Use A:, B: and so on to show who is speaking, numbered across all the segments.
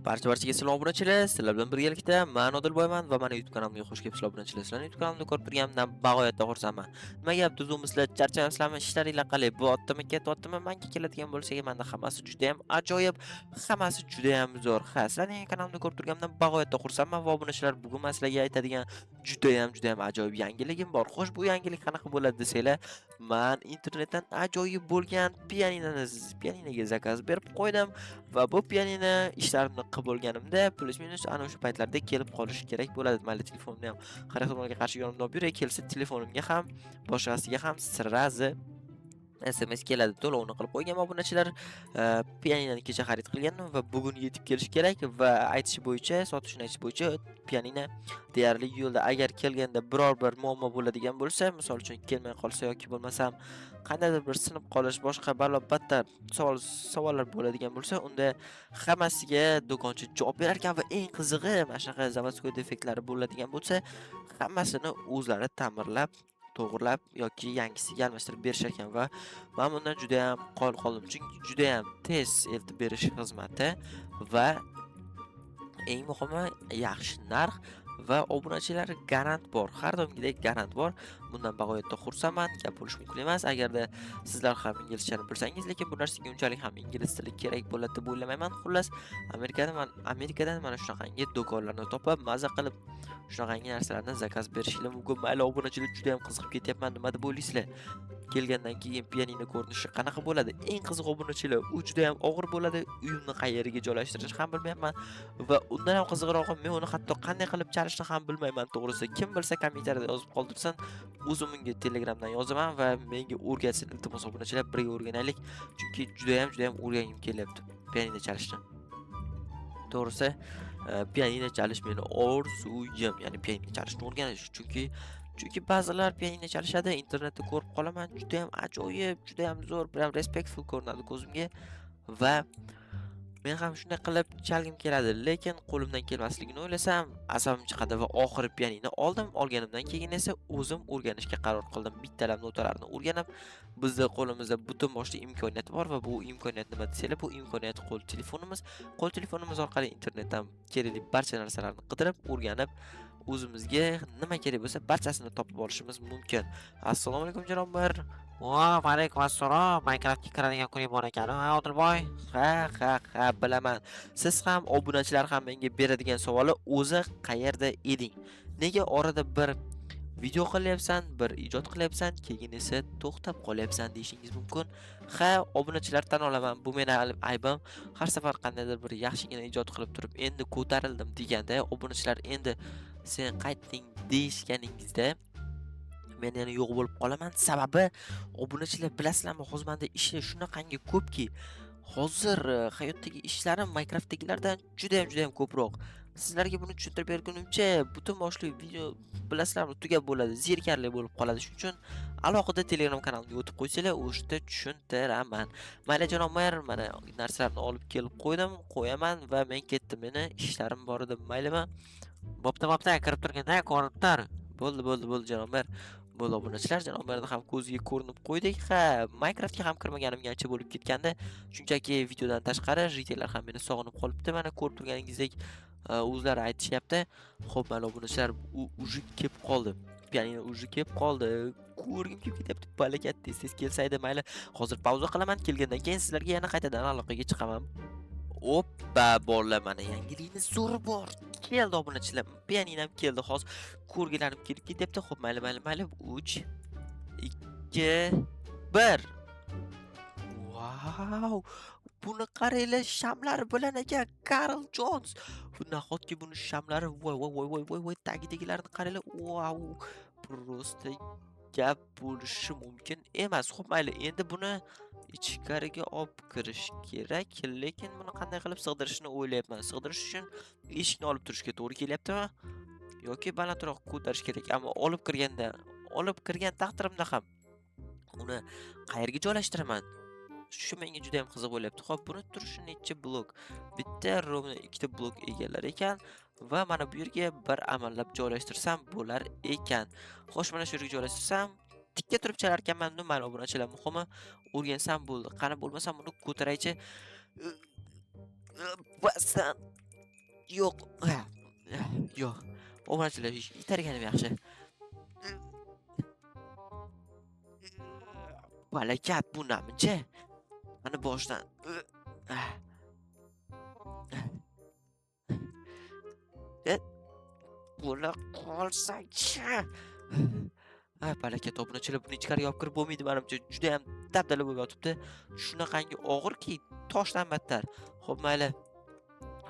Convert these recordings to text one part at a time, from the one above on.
A: Barcha-barchaga salom obunachilar, sizlar bilan birgalikda men Odilboyman va meni YouTube kanalimga xush kelibsizlar obunachilar. Sizlarni YouTube kanalimda ko'rib turganimdan bag'oyatda xursandman. Nima gap, tuzukmisizlar, charchamayapsizlarmi, ishlaringlar qalay, bo'lyaptimi, ketyaptimi? Menga keladigan bo'lsak, menda hammasi juda ham ajoyib, hammasi juda ham zo'r. Ha, sizlarning kanalimda ko'rib turganimdan bag'oyatda xursandman va obunachilar, bugun men sizlarga aytadigan juda ham juda ham ajoyib yangiligim bor. Xo'sh, bu yangilik qanaqa bo'ladi desanglar, men internetdan ajoyib bo'lgan pianinoni pianinoga zakaz berib qo'ydim va bu pianino ishlarimni qilib bo'lganimda плюс-минус ana o'sha paytlarda kelib qolishi kerak bo'ladi. Mayli, telefonimni ham har ehtimolga qarshi yonimda olib yuray, kelsa telefonimga ham, boshqasiga ham сразу SMS keladi. To'lovni qilib qo'yganman obunachilar. Pianinoni kecha xarid qilgandim va bugun yetib kelishi kerak va aytishi bo'yicha, sotuvchini aytishi bo'yicha pianino deyarli yo'lda. Agar kelganda biror bir muammo bo'ladigan bo'lsa, misol uchun kelmay qolsa yoki bo'lmasam qandaydir bir sinib qolish, boshqa balo battar savollar bo'ladigan bo'lsa, unda hammasiga do'konchi javob berar ekan va eng qizig'i, mana shunaqa заводской defektlari bo'ladigan bo'lsa, hammasini o'zlari ta'mirlab, to'g'irlab yoki yangisiga almashtirib berishar ekan va men bundan judayam qoyil qoldim. Chunki judayam tez eltib berish xizmati va eng muhimi yaxshi narx va obunachilar garant bor. Har doimgidek garant bor. Bundan bag'oyatda xursandman. Gap bo'lishi mumkin emas. Agarda sizlar ham inglizchani bilsangiz, lekin bu narsaga unchalik ham ingliz tili kerak bo'ladi deb o'ylamayman. Xullas, Amerikadan mana shunaqangi do'konlarni topib, maza qilib shunaqangi narsalarni zakaz berishinglar mumkin. Mayli obunachilar, juda ham qiziqib ketyapman. Nima deb o'ylaysizlar? Kelgandan keyin pianino ko'rinishi qanaqa bo'ladi? Eng qizig'i obunachilar, u juda ham og'ir bo'ladi. Uyimni qayeriga joylashtirishni ham bilmayapman va undan ham qiziqrog'i, men uni hatto qanday qilib chalishni ham bilmayman to'g'risi. Kim bilsa, kommentariyada yozib qoldirsin. O'zim unga Telegramdan yozaman va menga o'rgatsin, iltimos obunachilar, birga o'rganaylik. Chunki juda ham juda ham o'rgangim kelyapti pianino chalishni. To'g'risi, pianino chalish meni orzuyim, ya'ni pianino chalishni o'rganish. Chunki ba'zilar pianino chalishadi, internetda ko'rib qolaman, judayam ajoyib, judayam zo'r, прям respectful ko'rinadi ko'zimga va men ham shunday qilib chalgim keladi, lekin qo'limdan kelmasligini o'ylasam, asabim chiqadi va oxiri pianino oldim. Olganimdan keyin esa o'zim o'rganishga qaror qildim. Bittalab notalarni o'rganib, bizni qo'limizda butun boshli imkoniyat bor va bu imkoniyat nima desanglar, bu imkoniyat qo'l telefonimiz. Qo'l telefonimiz orqali internetdan kerakli barcha narsalarni qidirib, o'rganib, o'zimizga nima kerak bo'lsa, barchasini topib olishimiz mumkin. Assalomu alaykum, janob mer.
B: Va alaykum assalom. Minecraftga kiradigan kuning bor ekan, ha, Odilboy?
A: Ha, bilaman. Siz ham, obunachilar ham menga beradigan savoli: o'zi qayerda eding? Nega orada bir video qilyapsan, bir ijod qilyapsan, keyin esa to'xtab qolyapsan deyishingiz mumkin. Ha, obunachilar, tan olaman, bu meni aybim. Har safar qandaydir bir yaxshigina ijod qilib turib, endi ko'tarildim deganda, obunachilar endi sen qaytding deyishganingizda men yana yo'q bo'lib qolaman. Sababi obunachilar, bilasizlarmi, hozir menda ishlar shunaqangi ko'pki, hozir hayotdagi ishlarim Minecraftdagilardan judayam juda ham ko'proq. Sizlarga buni tushuntirib bergunimcha butun boshli video, bilasizlarmi, tugab bo'ladi, zerikarli bo'lib qoladi. Shuning uchun alohida Telegram kanalimga o'tib qo'ysanglar, o'sha yerda tushuntiraman. Mayli, janob mer, mana narsalarni olib kelib qo'ydim, qo'yaman va men ketdim. Meni ishlarim bor edi, maylimi?
B: Bo'pti, bo'pti, kirib turgin-da, ko'rinib tur.
A: Bo'ldi, bo'ldi, bo'ldi, janob mer. Bo'ldi obunachilar, janob merni ham ko'ziga ko'rinib qo'ydik. Ha, Minecraftga ham kirmaganimga ancha bo'lib ketgandi. Shunchaki videodan tashqari житель lar ham meni sog'inib qolibdi. Mana ko'rib turganingizdek, o'zlari aytishyapti. Xo'p, mana obunachilar, u уже kelib qoldi. Pianino уже kelib qoldi. Ko'rgim kelib ketyapti. Balakat, tez-tez kelsaydi, mayli. Hozir pauza qilaman, kelgandan keyin sizlarga yana qaytadan aloqaga chiqaman. Oppa, bolalar, mana yangilikni zo'ri bor. Keldi obunachilar. Pianinam keldi. Hozir ko'rgilarim kelib ketyapti. Xo'p, mayli, mayli, mayli. 3 2 1. Vau! Buni qaranglar, shamlari bilan ekan Karl Jons. Nahotki buni shamlari, voy voy voy voy voy voy, tagidagilarni qaranglar. Vau! Просто gap bo'lishi mumkin emas. Xo'p, mayli, endi buni ichkariga olib kirish kerak, lekin buni qanday qilib sig'dirishni o'ylayapman. Sig'dirish uchun eshikni olib turishga to'g'ri kelyaptimi? Yoki balandroq ko'tarish kerak, ammo olib kirgan taqdirimda ham uni qayerga joylashtiraman? Shu menga juda ham qiziq bo'lyapti. Xo'p, buni turishi necha blok? Bitta, ровно ikkita blok egallar ekan va mana bu yerga bir amallab joylashtirsam bo'lar ekan. Xo'sh, mana shu yerga joylashtirsam, tikka turib chalar ekanman. Mayli obunachilar, muhimi o'rgansam bo'ldi. Qani bo'lmasam buni ko'taraychi. Bossan. Yo'q. Yo'q. Obunachilar, itarganim yaxshi. Balakat, bu namuncha? Mana boshdan. Bo'la qolsa-chi. Ay, balakat, obunachilar, buni ichkariga olib kirib bo'lmaydi menimcha. Juda ham dabdala bo'lib yotibdi. Shunaqangi og'irki, toshdan battar. Xo'p, mayli.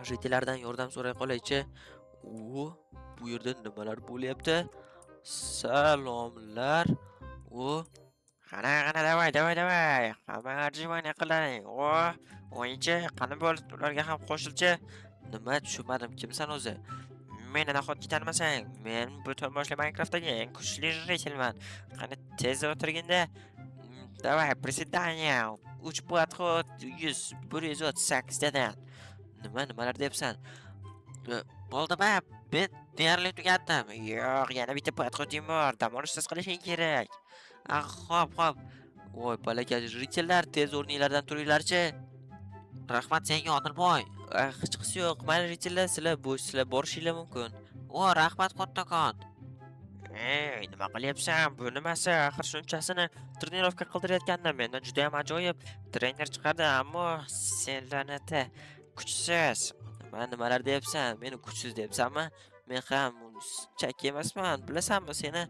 A: Жителlardan yordam so'ray qolaychi. U, bu yerda nimalar bo'lyapti? Salomlar. U,
B: Qani, qani, davay, davay, davay. Hamma arjimani qiling. O, o'yinchi, qani bo'l, ularga ham qo'shilchi.
A: Nima tushunmadim, kimsan o'zi?
B: Meni nahotki tanimasang? Men butun boshli Minecraftdagi eng kuchli жителman. Qani tez o'tirginda. Давай, приседание. 3 подход, 100, 138 tadan.
A: Nima, nimalar deyapsan?
B: Bo'ldimi? Men deyarli tugatdim. Yo'q, yana bitta podходing bor. Dam olishsiz qilishing kerak.
A: Ah, xo'p, xo'p. Voy, balakat, жителlar, tez o'rninglardan turinglarchi.
B: Rahmat senga, Odilboy.
A: Ah, hechqisi yo'q. Mayli, жителlar, sizlar bo'sh, sizlar borishinglar mumkin.
B: O, rahmat kattakon. Ey, nima qilyapsan? Bu nimasi? Axir shunchasini trenirovka qildirayotgandim. Mendan juda ham ajoyib trener chiqardi, ammo sen la'nati kuchsiz.
A: Nima, nimalar deyapsan? Meni kuchsiz deyapsanmi? Men ham chak emasman, bilasanmi seni?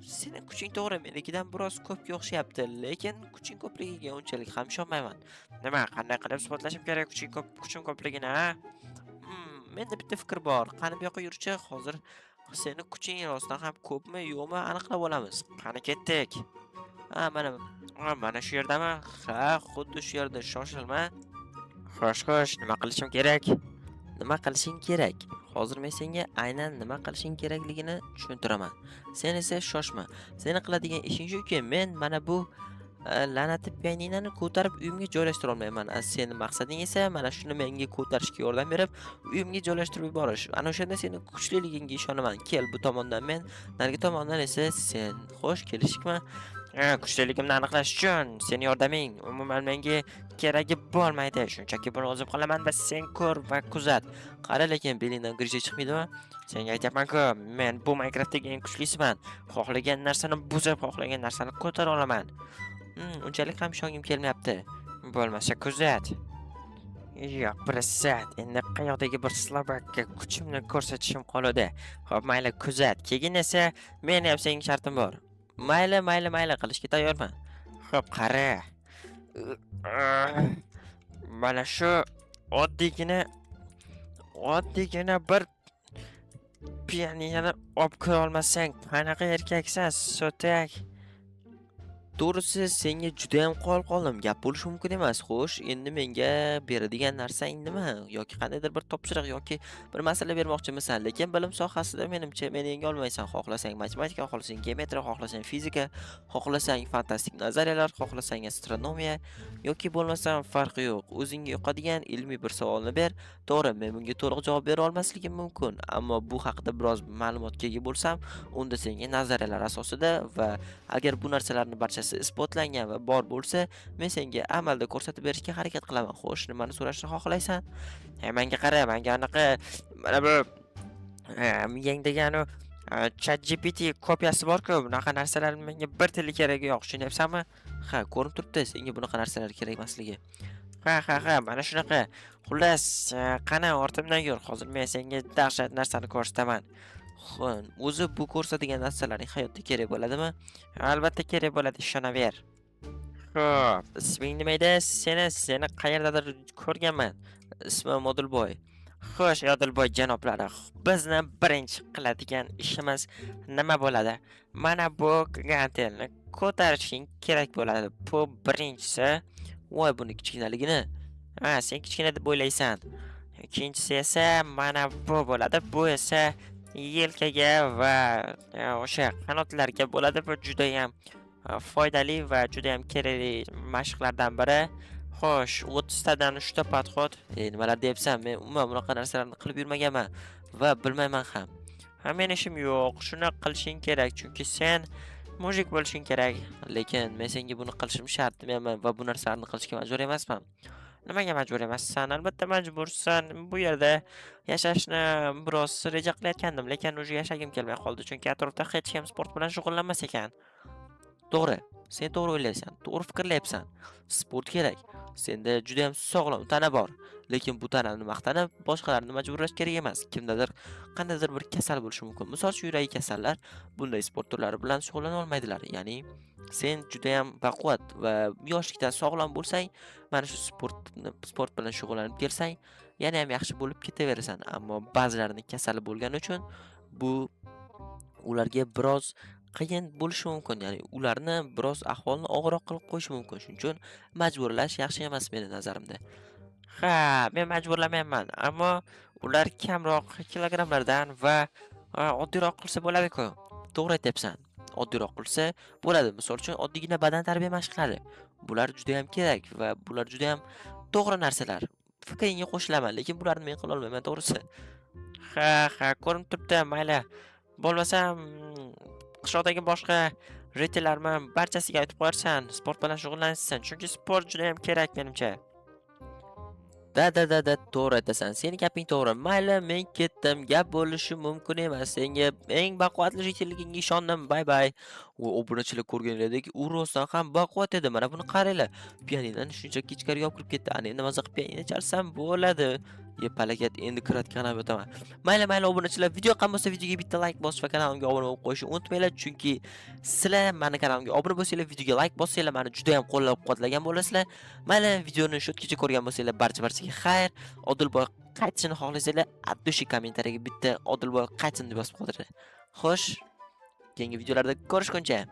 A: Seni kuching to'g'ri, menikidan biroz ko'pga o'xshayapti, lekin kuching ko'pligiga unchalik ham ishonmayman.
B: Nima, qanday qilib isbotlashim kerak kuching ko'p, kuchim ko'pligini, ha?
A: Menda bitta fikr bor. Qani bu yoqqa yurchi, hozir seni kuching rostdan ham ko'pmi, yo'qmi aniqlab olamiz.
B: Qani ketdik.
A: Ha, mana,
B: Ha, mana shu yerdami?
A: Ha, xuddi shu yerda, shoshilma.
B: Xo'sh, xo'sh, nima qilishim kerak?
A: Nima qilishing kerak? Hozir men senga aynan nima qilishing kerakligini tushuntiraman. Sen esa shoshma. Seni qiladigan ishing shuki, men mana bu la'nati pianinoni ko'tarib uyimga joylashtira olmayman. Seni maqsading esa mana shuni menga ko'tarishga yordam berib, uyimga joylashtirib yuborish. Ana o'shanda seni kuchliligingga ishonaman. Kel, bu tomondan men, narigi tomondan esa sen. Xo'sh, kelishdikmi?
B: Ha, kuchliligimni aniqlash uchun seni yordaming umuman menga keragi bo'lmaydi. Shunchaki buni o'zim qilaman va sen ko'r va kuzat.
A: Qara, lekin belingdan grija chiqmaydimi?
B: Senga aytyapman-ku, men bu Minecraftdagi eng kuchlisiman. Xohlagan narsani buzib, xohlagan narsani ko'tara olaman.
A: Unchalik ham ishongim kelmayapti.
B: Bo'lmasa kuzat. Yo'q, prasat. Endi qayoqdagi bir slabakka kuchimni ko'rsatishim qoladi. Xo'p, mayli, kuzat. Keyin esa meni ham senga shartim bor.
A: Mayli, mayli, mayli, qilishga tayyorman.
B: Xo'p, qara. Mana shu oddiygina bir pianinoni olib kira olmasang, qanaqa erkaksan, so'tak?
A: To'g'risi, senga juda ham qoyil qoldim. Gap bo'lishi mumkin emas. Xo'sh, endi menga beradigan narsang nima? Yoki qandaydir bir topshiriq yoki bir masala bermoqchimisan? Lekin bilim sohasida menimcha meni yenga olmaysan. Xohlasang matematika, xohlasang geometriya, xohlasang fizika, xohlasang fantastik nazariyalar, xohlasang astronomiya yoki bo'lmasam farqi yo'q. O'zingga yoqadigan ilmiy bir savolni ber. To'g'ri, men bunga to'liq javob bera olmasligim mumkin, ammo bu haqida biroz ma'lumotga ega bo'lsam, unda senga nazariyalar asosida va agar bu narsalarni barchasi isbotlangan va bor bo'lsa, men senga amalda ko'rsatib berishga harakat qilaman. Xo'sh, nimani so'rashni xohlaysan?
B: Menga qara, menga anaqa mana bu miyangdagi anu ChatGPT kopiyasi bor-ku, bunaqa narsalar menga bir tili keragi yo'q, tushunyapsanmi?
A: Ha, ko'rinib turibdi senga bunaqa narsalar kerak emasligi.
B: Ha, ha, ha, mana shunaqa. Xullas, qani ortimdan yur, hozir men senga dahshat narsani ko'rsataman.
A: Xo'p, o'zi bu ko'rsatadigan narsalaring hayotda kerak bo'ladimi?
B: Albatta kerak bo'ladi, ishonaver. Xo'p, isming nima edi? Seni qayerdadir ko'rganman.
A: Ismim Odilboy.
B: Xo'sh, Odilboy janoblari, bizni birinchi qiladigan ishimiz nima bo'ladi? Mana bu gantelni ko'tarishing kerak bo'ladi. Bu birinchisi.
A: Voy, buni kichkinaligini.
B: Ha, sen kichkina deb o'ylaysan. Ikkinchisi esa mana bu bo'ladi. Bu esa yelkaga va o'sha qanotlarga bo'ladi. Bu juda ham foydali va juda ham kerakli mashqlardan biri. Xo'sh, 30 tadan 3 ta podxod.
A: Nimalar deyapsan? Men umuman bunaqa narsalarni qilib yurmaganman va bilmayman ham.
B: Ha, men ishim yo'q. Shuni qilishing kerak, chunki sen mujik bo'lishing kerak.
A: Lekin men senga buni qilishim shart demayman va bu narsalarni qilishga majbur emasman.
B: Nimaga majbur emassan? Albatta majbursan. Bu yerda yashashni biroz reja qilayotgandim, lekin уже yashagim kelmay qoldi, chunki atrofda hech kim sport bilan shug'ullanmas ekan.
A: To'g'ri, sen to'g'ri o'ylaysan, to'g'ri fikrlayapsan. Sport kerak. Senda juda ham sog'lom tana bor. Lekin bu tanani maqtanib, boshqalarni majburlash kerak emas. Kimdadir qandaydir bir kasal bo'lishi mumkin. Misol uchun, yuragi kasallar bunday sport turlari bilan shug'ullana olmaydilar. Ya'ni sen juda ham baquvvat va yoshlikdan sog'lom bo'lsang, mana shu sport bilan shug'ullanib kelsang, yana ham yaxshi bo'lib ketaverasan. Ammo ba'zilarning kasali bo'lgani uchun bu ularga biroz qiyin bo'lishi mumkin. Ya'ni ularni biroz ahvolni og'irroq qilib qo'yishi mumkin. Shuning uchun majburlash yaxshi emas meni nazarimda.
B: Ha, men majburlamayman, ammo ular kamroq kilogrammlardan va oddiyroq qilsa bo'ladi-ku.
A: To'g'ri aytyapsan. Oddiyroq qilsa bo'ladi. Misol uchun, oddiygina badan tarbiya mashqlari. Bular juda ham kerak va bular juda ham to'g'ri narsalar. Fikringga qo'shilaman, lekin bularni men qila olmayman, to'g'risi.
B: Ha, ha, ko'rinib turibdi, mayli. Bo'lmasam, qishloqdagi boshqa житель larni barchasiga aytib qo'yarsan, sport bilan shug'ullanishsin, chunki sport juda ham kerak menimcha.
A: Да, да, да, да, to'g'ri aytasan. Seni gaping to'g'ri. Mayli, men ketdim. Gap bo'lishi mumkin emas. Senga eng baquvvatli житель ligingga ishondim. Bye bye. U obunachilar ko'rganlaridek, u rostdan ham baquvvat edi. Mana buni qaranglar. Pianinoni shunchaki ichkariga olib kirib ketdi. Ana endi maza qilib pianino chalsam bo'ladi. Ye palakat, endi kiratga ham o'taman. Mayli, mayli obunachilar, video yoqqan bo'lsa videoga bitta like bosish va kanalimga obuna bo'lib qo'yishni unutmanglar, chunki sizlar meni kanalimga obuna bo'lsanglar, videoga like bossanglar, meni juda ham qo'llab-quvvatlagan bo'lasizlar. Mayli, videoni shu yergacha ko'rgan bo'lsanglar, barcha-barchaga xayr. Odilboy qaytishini xohlasanglar, от души kommentariyaga bitta "Odilboy qaytsin" deb yozib qoldiringlar. Xo'sh, keyingi videolarda ko'rishguncha.